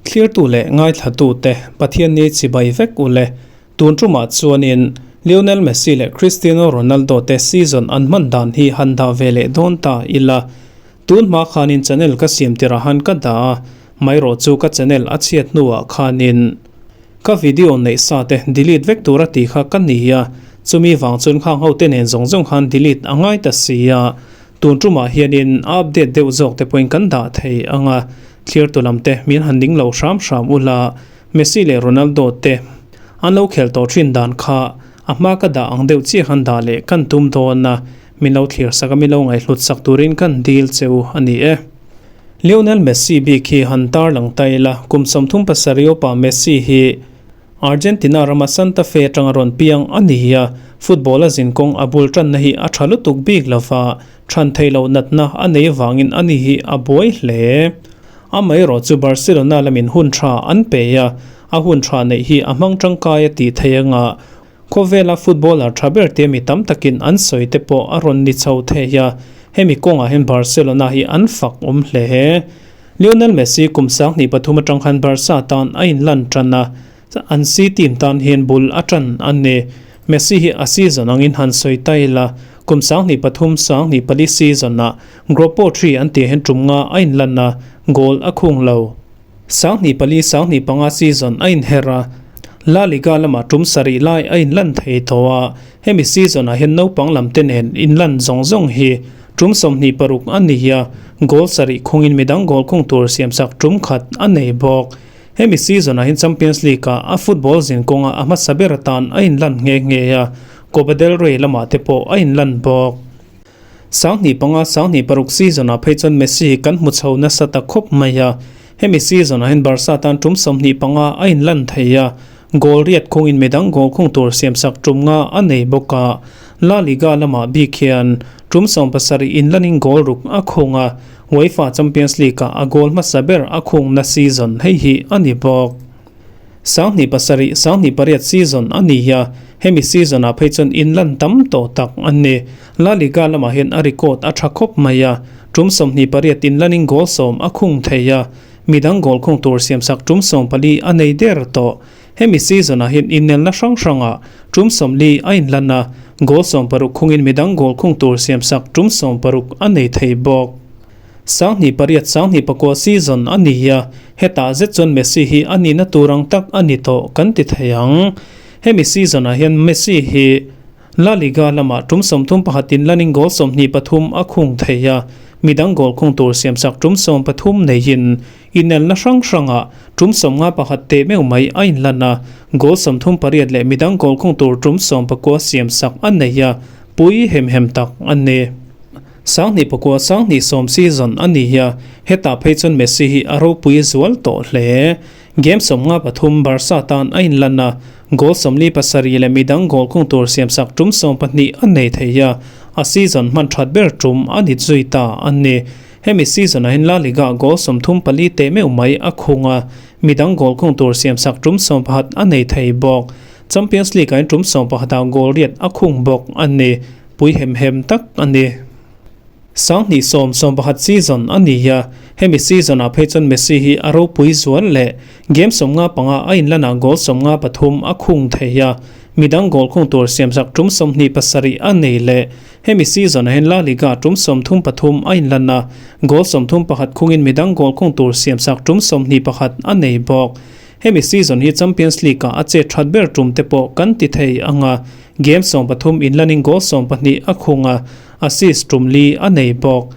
Thlirtu leh ngaithlatute Pathianni chibai vek u le. Tun tumah chuanin Lionel Messi leh Cristiano Ronaldo te season an hman dan hi han dah ve leh dawn ta ila. Tun hma khanin channel ka siam tirah han ka dah a, maherawh chu ka channel a chhiat hnuah khanin ka video neih sa te delete vek tura tih kha ka ni a, chumi vang chuan khang ho te nen zawng zawng khan delete a ngai ta si a. Tun tumah hianin a update deuh zawk te pawhin kan dah thei ang a, thlirtu lam te min han ding lo hram hram ula, Messi leh Ronaldo te an lo khel tawh thin dan kha a hma ka dah ang deuh chiah han dah leh kan tum dawn a, min lo thlir sak a, min lo ngaihhlut sak turin kan dil che u a ni e. Lionel Messi bik hi han tarlang ta ila, kum 37 upa Messi hi Argentina rama Santa Fe atanga rawn piang a ni a, football a zinkawng a bul tanna hi a tha lutuk bik lova, than theih loh natna a nei avangin a ni hi a buai hle. Amaherawh chu Barcelona lamin hun tha an pe a, a hun tha neih hi a hmang tangkai a tih theih anga khawvela footballer tha ber te mi tam takin an sawi te pawh a rawn ni chho thei a, hemi kawngah hian Barcelona hi an fak awm hle. Lionel Messi kum 2003 atang khan Barca tan a inlan tan a, an si team tan hian bul a tan a ni. Messi hi a season angin han sawi ta ila, kum 2003 2004 season ah Grupo 3 an tih hian tum nga a inlan a, goal a khung lo. 2004 2005 season a inher a, La Liga lamah tum sarih lai a inlan thei tawh a, hemi season ah hian naupang lam te nen inlan zawng zawng hi tum 26 a ni a, goal sarih khungin midang goal khung tur siamsak tum khat a nei bawk. Hemi season ah hian Champions League ah a football zin kawnga a hmasa ber atan a inlan nghe nghe a, Copa del Rey lamah te pawh a inlan bawk. 2005 2006 season ah phei chuan Messi hi kan hmu chho nasa ta khawp mai a, hemi season ah hian Barca tan tum 25 a inlan thei a, goal riat khungin midang goal khung tur siamsak tum nga a nei bawk a, La Liga lamah bik hian tum 17 inlanin goal ruk a khung a, UEFA Champions League ah a goal hmasa ber a khungna season hei hi a ni bawk. 2007 2008 season a ni a, hemi season ah phei chuan inlan tam tawh tak a ni. La Liga lamah hian a record a tha khawp mai a, tum 28 inlanin goal 10 a khung thei a, midang goal khung tur siamsak tum 14 a nei der tawh. Hemi season ah hian inelna hrang hrangah tum 40 a inlan a, goal 16 khungin midang goal khung tur siamsak tum 16 a nei thei bawk. 2008 2009 season a ni a, hetah zet chuan Messi hi a nihna tur ang tak a ni tawh kan ti thei ang. Hemi season ah hian Messi hi La Liga lamah tum 31 in lanin goal 23 a khung thei a, midang goal khung tur siamsak tum 13 neiin inelna hrang hrangah tum 51 teh meuh mai a inlan a, goal 38 leh midang goal khung tur tum 19 siamsak a nei a, pui hem hem tak a ni. 2009 2010 season a ni a, hetah phei chuan Messi hi a ropui zual tawh hle. Game 53 Barca tan a inlan a, goal 47 leh midang goal khung tur siamsak tum 12 a nei thei a, a season hman that ber tum a ni zui ta a ni. Hemi season ah hian La Liga goal 34 teh meuh mai a khung a, midang goal khung tur siamsak tum 11 a nei thei bawk. Champions League ah hian tum 11 ah goal riat a khung bawk a ni. Pui hem hem tak a ni. 2010 11 season a ni a, hemi season ah phei chuan Messi hi a ropui zual leh game 55 a inlanah goal 53 a khung thei a, midang goal khung tur siamsak tum 27 a nei leh. Hemi season ah hian La Liga tum 33 a inlan a, goal 31 khungin midang goal khung tur siamsak tum 21 a nei bawk. Hemi season hi Champions League ah a che that ber tum te pawh kan ti thei anga, game 13 inlanin goal 12 a khung a, assist tum li a nei bawk.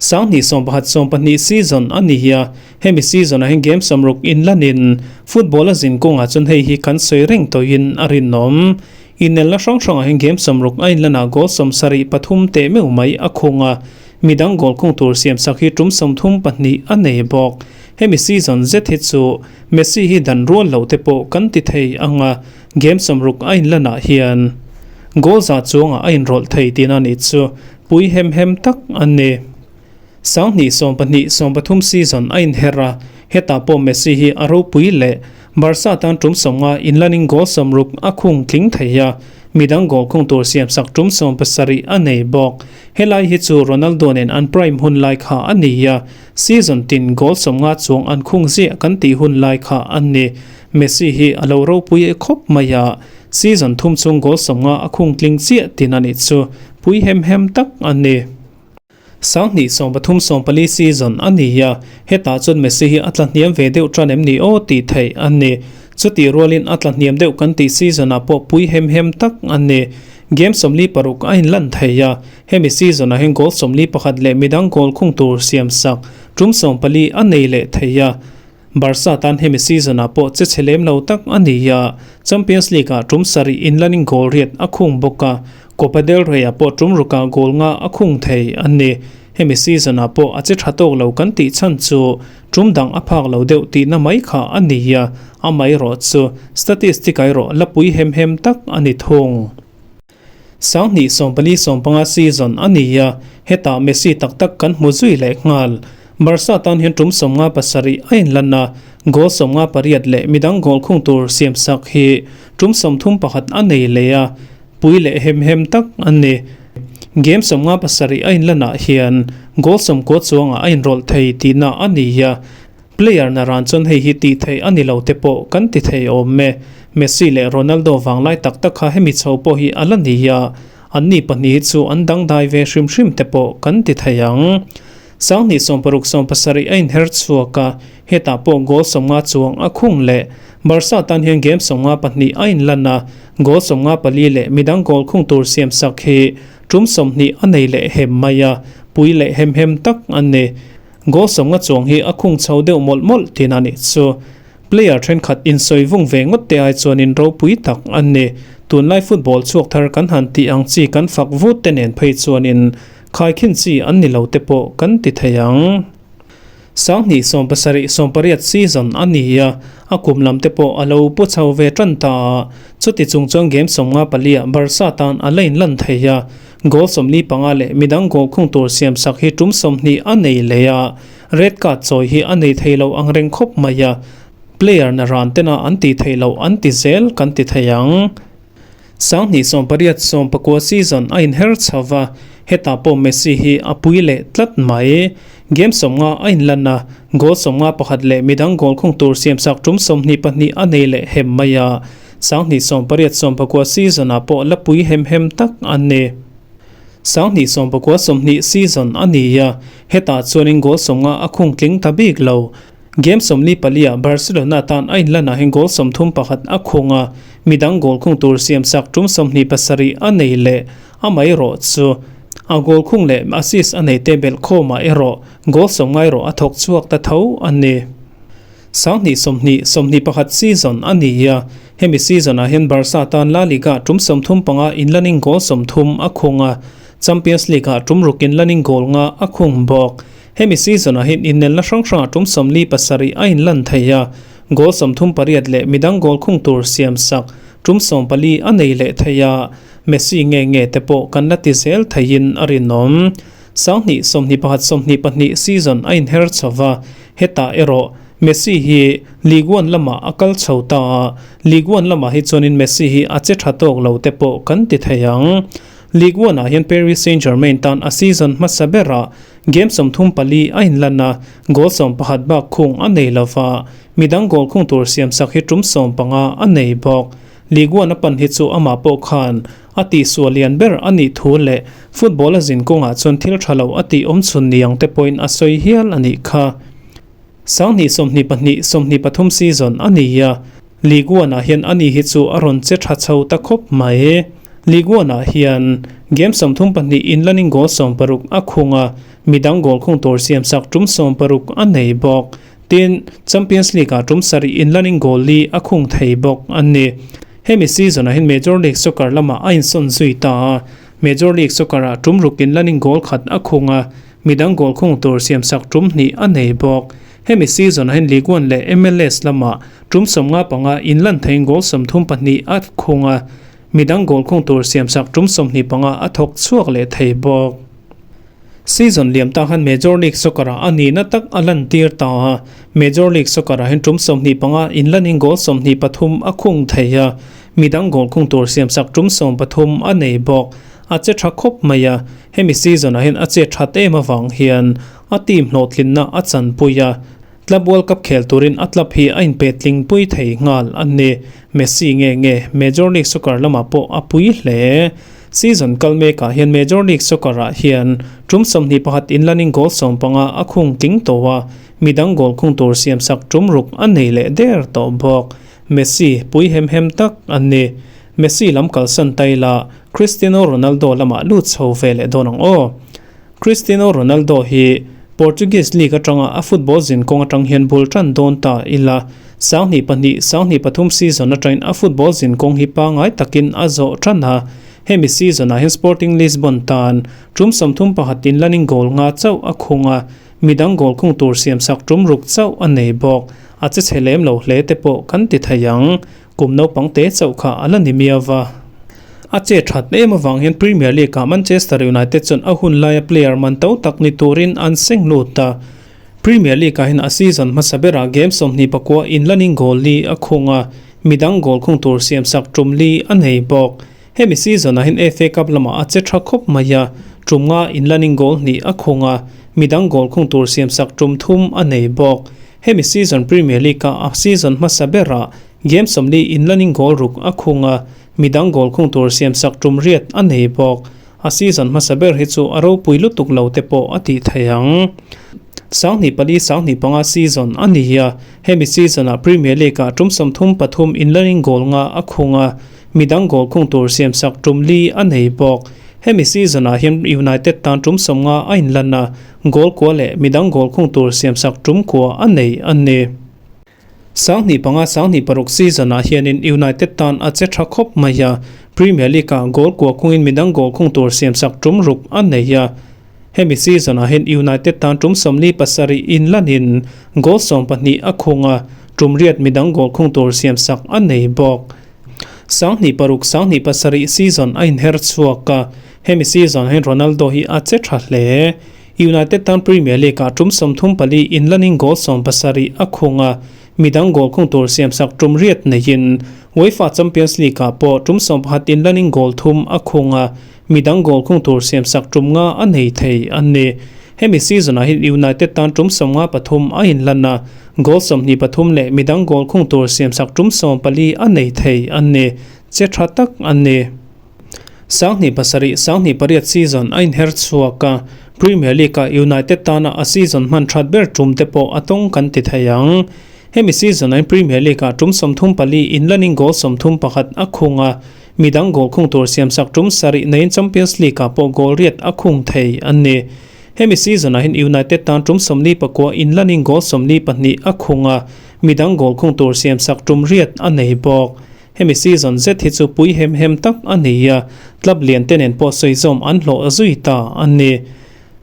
2011 12 season a ni a, hemi season ah hian game 60 inlanin football a zin kawngah chuan hei hi kan sawi reng tawhin a rinawm. Inelna hrang hrangah hian game 60 a inlanah goal 73 teh meuh mai a khung a, midang goal khung tur siamsak hi tum 32 a nei bawk. Hemi season zet hi chu Messi hi dan rual lo te pawh kan ti thei anga, game 60 a inlanah hian goal za chuangah a inrawlh thei tihna ni chu pui hem hem tak a ni. 2012 13 season a inher a, hetah pawh Messi hi a ropui leh Barca tan tum 50 inlanin goal 60 a khung tling thei a, midang goal khung tur siamsak tum 70 a nei bawk. Helai hi chu Ronaldo nen an prime hun lai kha a ni a, season tin goal 50 chuang an khung ziah kan tih hun lai kha a ni. Messi hi a lo ropui e khawp mai a, season thum chung goal 50 a khung tling chiah tin a nih chu pui hem hem tak a ni. 2013-14 season a ni a, hetah chuan Messi hi a tla hniam ve deuh tan em ni aw tih theih a ni. Chutih rualin a tla hniam deuh kan tih season ah pawh pui hem hem tak a ni. Game 46 a inlan thei a, hemi season ah hian goal 41 leh midang goal khung tur siam sak tum 14 a nei leh thei a. Barca tan hemi season ah pawh che chhe lem lo tak a ni a, Champions League ah tum 7 inlanin goal 8 a khung bawk a, Copa del Rey ah pawh tum 6 ah goal 5 a khung thei a ni. Hemi season ah pawh a che tha tawk lo kan tih chhan chu tum dang a phak lo deuh tihna mai kha a ni a, amaherawh chu statistic ah erawh la pui hem hem tak a ni thung. 2014-15 season a ni a, hetah Messi tak tak kan hmu zui leh nghal. Barca tan hian tum 57 a inlan a, goal 58 leh midang goal khung tur siam sak hi tum 31 a nei leh a, pui leh hem hem tak a ni. Game 57 a inlanah hian goal 90 chuangah a inrawlh thei tihna a ni a, player na ran chuan hei hi tih theih a ni lo te pawh kan ti thei awm e. Messi leh Ronaldo vanglai tak tak kha hemi chho pawh hi a la ni a, an ni pahnih hi chu an dangdai ve hrim hrim te pawh kan ti thei ang. 2016-17 a inher chhuak a, hetah pawh goal 50 chuang a khung leh. Barca tan hian game 52 a inlan a, goal 54 leh midang goal khung tur siam sak hi tum 20 a nei leh hem mai a, pui leh hem hem tak a ni. Goal 50 chuang hi a khung chho deuh mawlh mawlh tin a nih chu. Player thenkhat insawi vung ve ngawt te ai chuanin ropui tak a ni. Tunlai football chhuak thar kan han tih ang chi kan fak vut te nen phei chuanin khaikhin chi an ni lo te pawh kan ti thei ang. 2017-18 season a ni a, a kum lam te pawh a lo pu chho ve tan ta a, chuti chung chuan game 54 ah Barca tan a la inlan thei a, goal 45 leh midang goal khung tur siam sak hi tum 20 a nei leh a, red card chawi hi a nei thei lo ang reng khawp mai a, player na ran tena an ti thei lo an ti zel kan ti thei ang. 2018-19 season a inher chho va, hetah pawh Messi hi a pui leh tlat mai. Game 50 a inlan a, goal 51 leh midang goal khung tur siam sak tum 22 a nei leh hem mai a, 2018-19 season ah pawh la pui hem hem tak a ni. 2019-20 season a ni a, hetah chuanin goal 50 a khung tling ta bik lo. Game 44 ah Barcelona tan a inlanah hian goal 31 a khung a, midang goal khung tur siam sak tum 27 a nei leh amaherawh chu a goal khung leh assist a nei te belh khawmah erawh goal 90 erawh a thawk chhuak ta tho a ni. 2020-21 season a ni a, hemi season ah hian Barca tan La Liga tum 35 inlanin goal 30 a khung a, Champions League ah tum 6 inlanin goal 5 a khung bawk. Hemi season ah hian innelna hrang hrangah tum 47 a inlan thei a, goal 38 leh midang goal khung tur siam sak tum 14 a nei leh thei a, Messi nge nge te pawh kan la ti zel theiin a rinawm. 2021-22 season a inher chho va, hetah erawh Messi hi Ligue 1 lamah a kal chho ta a, Ligue 1 lamah hi chuanin Messi hi a che tha tawk lo te pawh kan ti thei ang. Ligue 1 ah hian Paris Saint-Germain tan a season hmasa berah game 34 a inlan a, goal 11 bak khung a nei lo va, midang goal khung tur siam sak hi tum 15 a nei bawk. Ligue 1 a pan hi chu amah pawh khan a tih sual lian ber a nih thu leh football a zin kawngah chuan thil tha lo a tih awm chhun niang te pawhin a sawi hial a nih kha. 2022-23 season a ni a, Ligue 1 ah hian ani hi chu a rawn che tha chho ta khawp mai. Ligue 1 ah hian game 32 inlanin goal 16 a khung a, midang goal khung tur siam sak tum 16 a nei bawk. Tin, Champions League ah tum 7 inlanin goal li a khung thei bawk a ni. Hemi season ah hian Major League Soccer lamah a insawn zui ta a, Major League Soccer ah tum 6 inlanin goal khat a khung a, midang goal khung tur siam sak tum 2 a nei bawk. Hemi season ah hian Ligue 1 leh MLS lamah tum 55 inlan theiin goal 32 a khung a, midang goal khung tur siam sak tum 25 a thawk chhuak leh thei bawk. Season liam ta khan Major League Soccer ah a nihna tak a lan tir ta a, Major League Soccer ah hian tum 25 inlanin goal 23 a khung thei a, midang goal khung tur siam sak tum 13 a nei bawk. a che tha khawp mai a, hemi season ah hian a che that em avang hian a team hlawhtlinna a chanpui a, Club World Cup khel turin a club hi a inpetling pui thei nghal a ni. Messi nge nge Major League Soccer lamah pawh a pui hle. Season kal mekah hian Major League Soccer ah hian tum 21 inlanin goal 15 a khung tling tawh a, midang goal khung tur siamsak tum ruk a nei leh der tawh bawk. Messi pui hem hem tak a ni. Messi lam kalsan taila Cristiano Ronaldo lamah lut chho ve leh dawn ang aw. Cristiano Ronaldo hi Portuguese League atanga a football zinkawng atang hian bul tan dawn ta ila, 2002, 2003 season atangin a football zinkawng hi pangai takin a zawh tan a. Hemi season ah hian Sporting Lisbon tan tum 31 inlanin goal nga chauh a khung a, midang goal khung tur siamsak tum ruk chauh a nei bawk. A che chhe lem lo hle te pawh kan ti thei ang. Kum naupang te chauh kha a la ni miau a. A che that em avang hian Premier League ah Manchester United chuan a hun laia player man to tak ni turin an seng lut a. Premier League ah hian a season hmasa berah game 29 inlanin goal li a khung a, midang goal khung tur siamsak tum li a nei bawk. Hemi season ah hian FA Cup lamah a che tha khawp mai a, tum nga inlanin goal hnih a khung a, midang goal khung tur siamsak tum thum a nei bawk. Hemi season Premier League ah a season hmasa berah game 40 inlanin goal ruk a khung a, midang goal khung tur siamsak tum riat a nei bawk. A season hmasa ber hi chu a ropui lutuk lo te pawh a tih thei ang. 2004, 2005 season a ni a, hemi season ah Premier League ah tum 33 inlanin goal nga a khung a, midang goal khung tur siamsak tum li a nei bawk. Hemi season ah hian United tan tum 50 a inlan a, goal kua leh midang goal khung tur siamsak tum kua a nei a ni. 2005, 2006 season ah hianin United tan a che tha khawp mai a, Premier League ah goal kua khungin midang goal khung tur siamsak tum ruk a nei a. Hemi season ah hian United tan tum 47 inlanin goal 12 a khung a, tum riat midang goal khung tur siamsak a nei bawk. 2006, 2007 season a inher chhuak a, hemi season hian Ronaldo hi a che tha hle. United tan Premier League ah tum 34 inlanin goal 17 a khung a, midang goal khung tur siamsak tum riat neiin UEFA Champions League ah pawh tum 11 inlanin goal thum a khung a, midang goal khung tur siamsak tum nga a nei thei a ni. Hemi season ah hian United tan tum 53 a inlan a, goal 23 leh midang goal khung tur siamsak tum 14 a nei thei a ni. Che tha tak a ni. 2007, 2008 season a inher chhuak a, Premier League ah United tana a season hman that ber tum te pawh a tawng kan ti thei ang. Hemi season ah Premier League ah tum 34 inlanin goal 31 a khung a, midang goal khung tur siamsak tum 7 neiin Champions League ah pawh goal riat a khung thei a ni. Hemi season ah hian United tan tum 49 inlanin goal 42 a khung a, midang goal khung tur siamsak tum riat a nei bawk. Hemi season zet hi chu pui hem hem tak a ni a, club lian te nen pawh sawi zawm an hlawh zui ta a ni.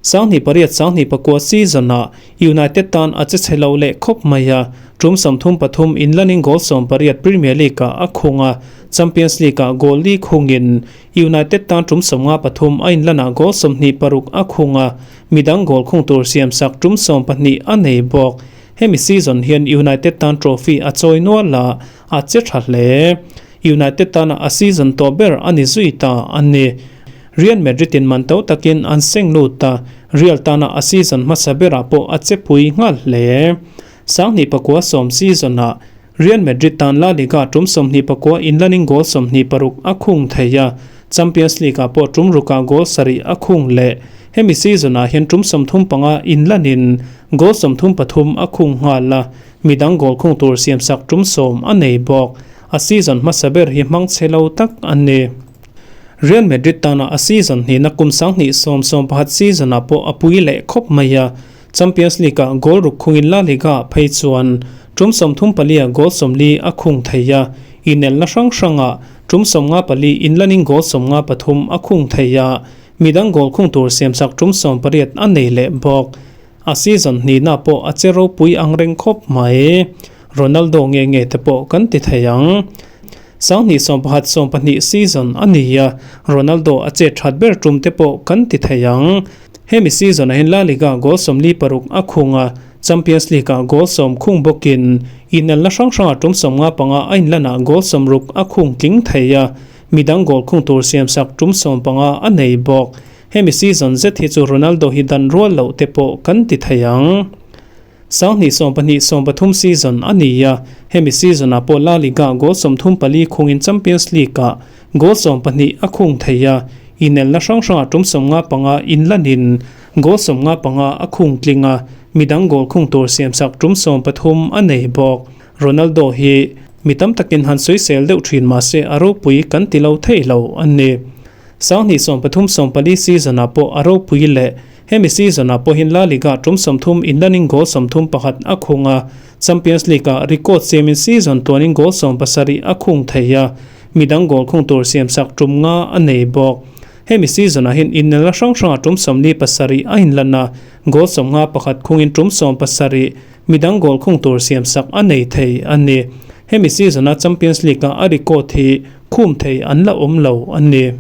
2008, 2009 season ah United tan a che chhe lo leh khawp mai a, tum 33 inlanin goal 18 Premier League ah a khung a, Champions League ah goal li khungin United tan tum 53 a inlanah goal 26 a khung a, midang goal khung tur siamsak tum 12 a nei bawk. Hemi season hian United tan trophy a chawi nual a, a che tha hle. United tana a season to ber a ni zui ta a ni. Real Madrid in man to takin an seng lut ta, Real tana a season hmasa berah pawh a che pui nghal hle. 2009 season ah Real Madrid tan La Liga tum 29 inlanin goal 26 a khung thei a, Champions League ah pawh tum ruka goal 7 a khung leh. Hemi season ah hian tum 35 inlanin goal 33 a khung nghal a, midang goal khung tur siamsak tum 10 a nei bawk. A season hmasa ber hi hmang chhe lo tak a ni. Real Madrid tana a season hnihna kum 2011 season ah pawh a pui leh khawp mai a, Champions League ah goal ruk khungin La Liga ah phei chuan tum 34 goal 40 a khung thei a, inelna hrang hrangah tum 54 inlanin goal 53 a khung thei a, midang goal khung tur siamsak tum 18 a nei leh bawk. A season hnihna pawh a che ropui ang reng khawp mai. Ronaldo nge nge te pawh kan ti thei ang. 2011, 12 season a ni a, Ronaldo a che that ber tum te pawh kan ti thei ang. Hemi season ah hian La Liga goal 46 a khung a, Champions League ah goal 10 khung bawkin inelna hrang hrangah tum 55 a inlanah goal 60 a khung tling thei a, midang goal khung tur siamsak tum 15 a nei bawk. Hemi season zet hi chu Ronaldo hi dan rual loh te pawh kan ti thei ang. 2012-13 season a ni a, hemi season ah pawh La Liga goal 34 khungin Champions League ah goal 12 a khung thei a, inelna hrang hrangah tum 55 inlanin goal 55 a khung tling a, midang goal khung tur siamsak tum 13 a nei bawk. Ronaldo hi mi tam takin han sawisel deuh thin mahse a ropui kan ti lo thei lo a ni. 2013-14 season ah pawh a ropui leh. Hemi season ah pawhin La Liga tum 30 inlanin goal 31 a khung a, Champions League ah record siamin season tuanin goal 70 a khung thei a, midang goal khung tur siamsak tum nga a nei bawk. Hemi season ah hian innelna hrang hrangah tum 47 a inlan a, goal 51 khungin tum 70 midang goal khung tur siamsak a nei thei a ni. Hemi season a Champions League ah a record hi khum thei an la awm lo a ni.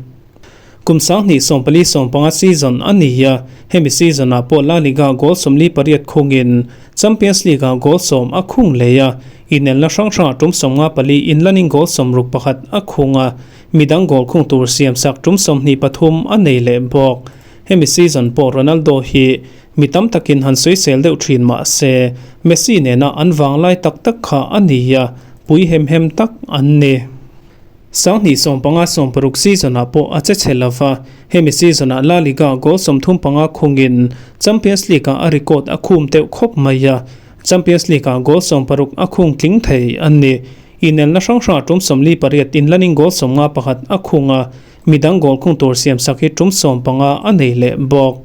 Kum 2014-15 season a ni a, hemi season ah pawh La Liga goal 48 khungin Champions League ah goal 10 a khung leh a, inelna hrang hrangah tum 54 inlanin goal 61 a khung a, midang goal khung tur siamsak tum 23 a nei leh bawk. Hemi season pawh Ronaldo hi mi tam takin han sawisel deuh thin mahse Messi nena an vanglai tak tak kha a ni a, pui hem hem tak an ni. 2015-16 season ah pawh a che chhe lova, hemi season ah La Liga goal 35 khungin Champions League ah a record a khum deuh khawp mai a, Champions League ah goal 60 a khung tling thei a ni. Inelna hrang hrangah tum 48 inlanin goal 51 a khung a, midang goal khung tur siamsak hi tum 15 a nei leh bawk.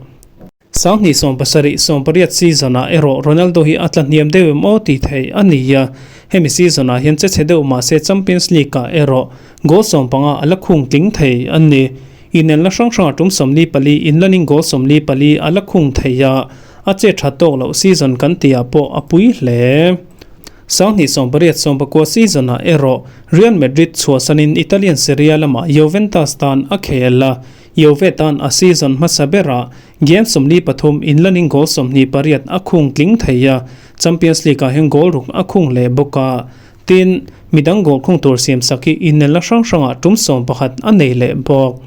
2017-18 season ah erawh Ronaldo hi a tla hniam deuh em aw tih theih a ni a, hemi season ah hian che chhe deuh mahse Champions League ah erawh goal 15 a la khung tling thei a ni. Inelna hrang hrangah tum 44 inlanin goal 44 a la khung thei a, a che tha tawk loh season kan tih ah pawh a pui hle. 2018-19 season ah erawh Real Madrid chhuahsanin Italian Serie A lamah Juventus tan a khel a, Juve tan a season hmasa berah game 43 inlanin goal 28 a khung tling thei a, Champions League ah hian goal ruk a khung leh bawk a. Tin, midang goal khung tur siamsak hi inelna hrang hrangah tum 11 a nei leh bawk.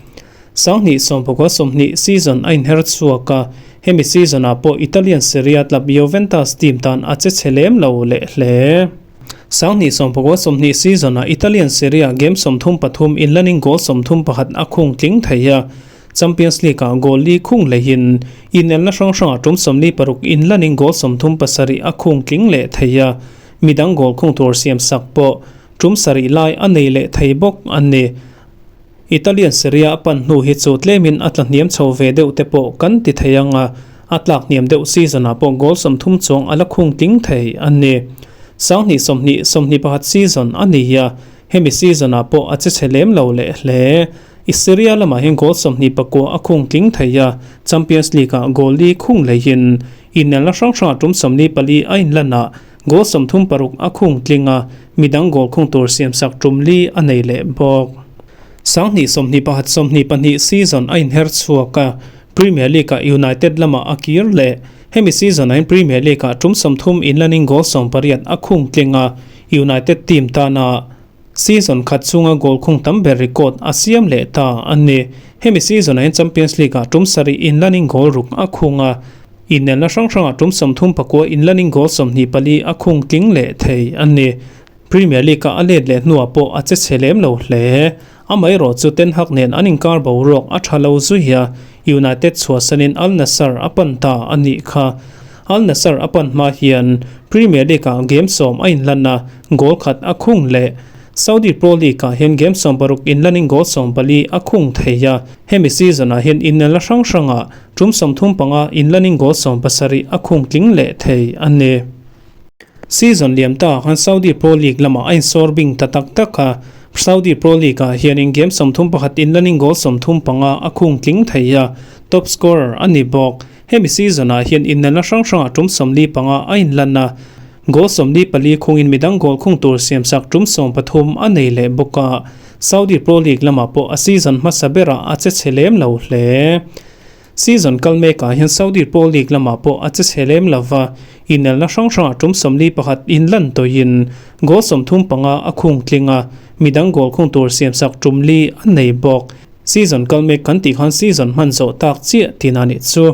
2019-20 season a inher chhuak a, hemi season ah pawh Italian Serie A club Juventus team tan a che chhe lem lo leh hle. 2019-20 season ah Italian Serie A game 33 inlanin goal 31 a khung tling thei a, Champions League ah goal li khung lehin inelna hrang hrangah tum 46 inlanin goal 37 a khung tling leh thei a, midang goal khung tur siamsak pawh tum 7 lai a nei leh thei bawk a ni. Italian Serie A pan hnu hi chu tlemin a tla hniam chho ve deuh te pawh kan ti thei ang a, a tlak hniam deuh season ah pawh goal 30 chuang a la khung tling thei a ni. 2020-21 season a ni a, hemi season ah pawh a che chhe lem lo leh hle. I Serie A lamah hian goal 29 a khung tling thei a, Champions League ah goal li khung leihin inelna hrang hrangah tum 44 a inlan a, goal 36 a khung tling a, midang goal khung tur siamsak tum li a nei leh bawk. 2021-22 season a inher chhuak a, Premier League ah United lamah a kir leh. Hemi season ah hian Premier League ah tum 30 inlanin goal 18 a khung tling a, United team tana season khat chunga goal khung tam ber record a siam leh ta a ni. Hemi season ah hian Champions League ah tum 7 inlanin goal ruk a khung a, inelna hrang hrangah tum 39 inlanin goal 24 a khung tling leh thei a ni. Premier League ah a let leh hnuah pawh a che chhe lem lo hle. Amaherawh chu Ten Hag nen an inkar boruak a tha lo zui a, United chhuahsanin Al Nassr a pan ta a nih kha. Al Nassr a pan hma hian Premier League ah game 10 a inlan a, goal khat a khung leh. Saudi Pro League ah hian game 16 inlanin goal 14 a khung thei a, hemi season ah hian inelna hrang hrangah tum 35 inlanin goal 17 a khung tling leh thei a ni. Season liam ta khan Saudi Pro League lamah a insawr bing ta tak tak a, Saudi Pro League ah hianin game 31 inlanin goal 35 a khung tling thei a, top scorer a ni bawk. Hemi season ah hian inelna hrang hrangah tum 45 a inlan a, goal 44 khungin midang goal khung tur siamsak tum 13 a nei leh bawk a, Saudi Pro League lamah pawh a season hmasa berah a che chhe lem lo hle. Season kal mekah hian Saudi Pro League lamah pawh a che chhe lem lova, inelna hrang hrangah tum 41 inlan tawhin goal 35 a khung tling a, midang goal khung tur siamsak tum li a nei bawk. Season kal mek kan tih khan season hman zawh tak chiah tin a nih chu.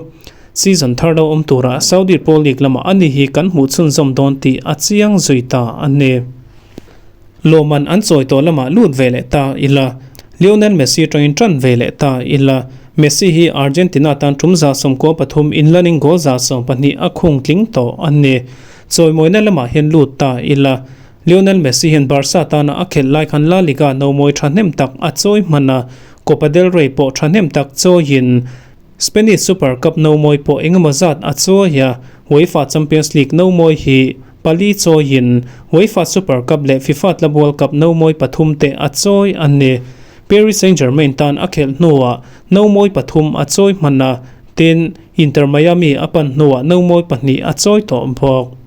Season thar lo awm turah Saudi Pro League lamah ani hi kan hmuh chhunzawm dawn tih a chiang zui ta a ni. Lawmman an chawi tawh lamah lut ve leh ta ila, Lionel Messi atangin tan ve leh ta ila, Messi hi Argentina tan tum 93 inlanin goal 12 a khung tling tawh a ni. Chawimawina lamah hian lut ta ila, Lionel Messi hian Barca tana a khelh lai khan La Liga nomawi thahnem tak a chawi hman a, Copa del Rey pawh thahnem tak chawiin Spanish Super Cup nomawi pawh engemaw zat a chawi a, UEFA Champions League nomawi hi pali chawiin UEFA Super Cup leh FIFA Club World Cup nomawi pathum te a chawi a ni. Paris Saint-Germain tan a khelh hnuah nomawi pathum a chawi hman a, tin, Inter Miami a pan hnuah nomawi pahnih a chawi tawh bawk.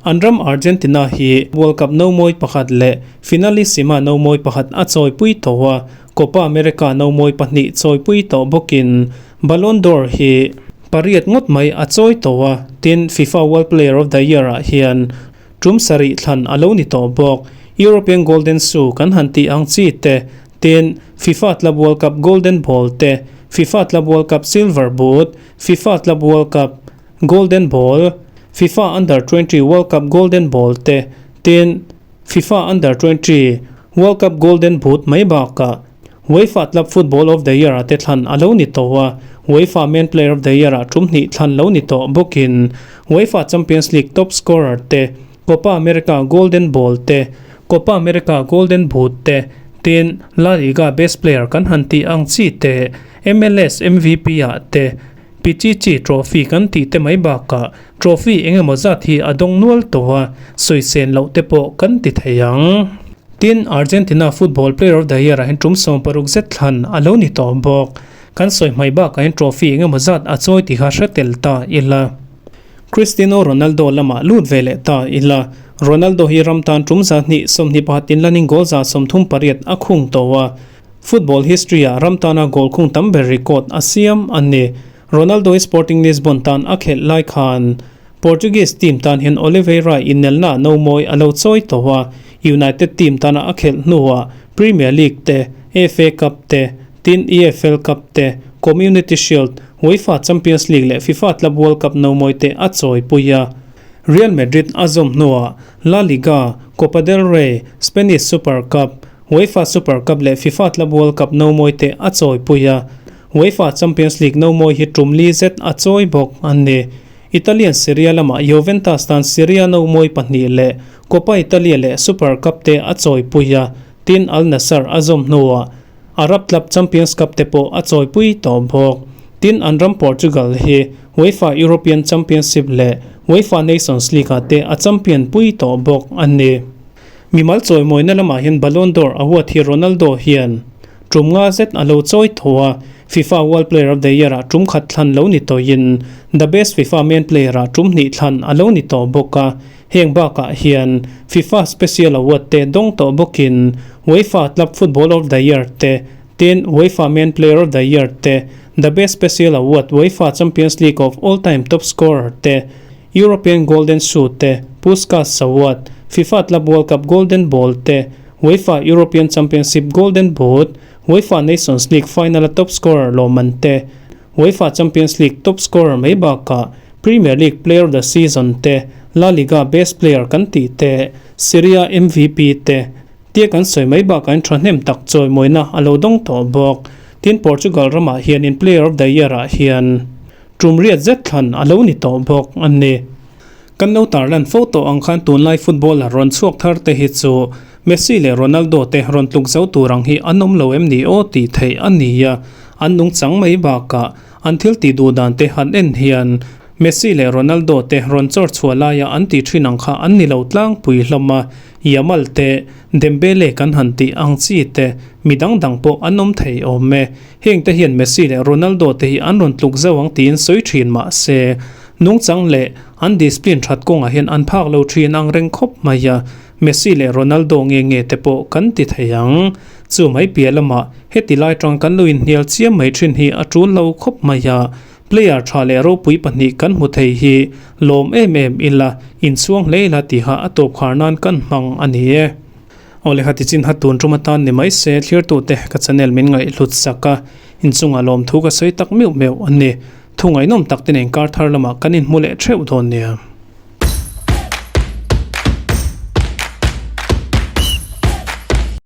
An ram Argentina hi World Cup nomawi pakhat leh Finalissima nomawi pakhat a chawipui tawh a, Copa America nomawi pahnih chawipui tawh bawkin Ballon d'Or hi pariat ngawt mai a chawi tawh a, tin FIFA World Player of the Year ah hian tum sarih thlan a lo ni tawh bawk. European Golden Shoe kan han tih ang chi te, tin FIFA Club World Cup Golden Ball te, FIFA Club World Cup Silver Boot, FIFA Club World Cup Golden Ball, FIFA Under 20 World Cup Golden Ball te, tin FIFA Under 20 World Cup Golden Boot mai bakah UEFA Club Football of the Year ah te thlan a lo ni tawh a, UEFA Men Player of the Year ah tum hnih thlan lo ni tawh bawkin UEFA Champions League top scorer te, Copa America Golden Ball te, Copa America Golden Boot te, tin La Liga Best Player kan han tih ang chi te, MLS MVP ah te, Pichichi Trophy kan tih te mai bakah trophy eng emaw zat hi a dawng nual tawh a, sawisên loh te pawh kan ti thei ang. Tin, Argentina Football Player of the Year ah hian tum 60 zet thlan a lo ni tawh bawk. Kan sawi hmai bakah hian trophy eng emaw zat a chawi tih kha hre tel ta ila. Cristiano Ronaldo lamah lut ve leh ta ila. Ronaldo hi ram tan tum 221 inlanin goal 38 a khung tawh a. Football history ah ram tana goal khung tam ber record a siam a ni. Ronaldo hi Sporting Lisbon tan a khelh lai khan Portuguese team tan hian Oliveira inelna nomawi a lo chawi tawh a, United team tana a khelh hnuah Premier League te, FA Cup te, tin EFL Cup te, Community Shield, UEFA Champions League leh FIFA Club World Cup nomawi te a chawi pui a. Real Madrid a zawm hnuah La Liga, Copa del Rey, Spanish Super Cup, UEFA Super Cup leh FIFA Club World Cup nomawi te a chawipui a, UEFA Champions League nomawi hi tum li zet a chawi bawk a ni. Italian Serie A lamah Juventus tan Serie A nomawi pahnih leh Coppa Italia leh Super Cup te a chawipui a, tin Al Nassr a zawm hnuah Arab Club Champions Cup te pawh a chawipui tawh bawk. Tin an ram Portugal hi UEFA European Championship leh UEFA Nations League ah te a champion pui tawh bawk a ni. Mimal chawimawina lamah hian Ballon d'Or award hi Ronaldo hian tum nga zet a lo chawi tho a, FIFA World Player of the Year ah tum khat thlan lo ni tawhin The Best FIFA Men Player ah tum hnih thlan a lo ni tawh bawk a. Heng bakah hian FIFA Special Award te dawng tawh bawkin UEFA Club Football of the Year te, tin UEFA Men Player of the Year te, The Best Special Award UEFA Champions League of All Time Top Scorer te, European Golden Shoe te, Puskas Award, FIFA Club World Cup Golden Ball te, UEFA European Championship Golden Boot, UEFA Nations League final-a top scorer lawmman te, UEFA Champions League top scorer mai bakah Premier League Player of the Season te, La Liga Best Player kan tih te, Serie A MVP te, tia kan sawi mai bakah in thahnem tak chawimawina a lo dawng tawh bawk. Tin, Portugal ramah hianin Player of the Year ah hian Tum riat zet thlan a lo ni tawh bawk a ni. Kan lo tarlan fo tawh ang khan tunlai footballer rawn chhuak thar te hi chu Messi leh Ronaldo te rawn tluk zo tur ang hi an awm lo em ni aw tih theih a ni a, an nungchang mai bakah an thil tih duh dan te han en hian Messi leh Ronaldo te rawn chawr chhuah laia an tih thin ang kha an ni lo tlangpui hlawm a, Yamal te, Dembele kan han tih ang chi te, mi dang dang pawh an awm thei awm e. Heng te hian Messi leh Ronaldo te hi an rawn tluk zauh ang tiin sawi thin mah se, nungchang leh an discipline that kawngah hian an phak lo thin ang reng khawp mai a, Messi leh Ronaldo nge nge te pawh kan ti thei ang. Chu mai piah lamah heti lai tang kan lo inhnial chiam mai thin hi a tul lo khawp mai a, player tha leh ropui pahnih kan hmu thei hi lawm em em ila, inchhuang hle ila tiha a tawp khar nan kan hmang a ni e. Aw le khati chin kha tun tum atan ni mai se thlirtute ka channel min ngaihhlut sak a, inchungah lawmthu ka sawi tak meuh meuh a ni. Thu ngaihnawm tak te nen kar thar lamah kan inhmu leh theuh dawn nia.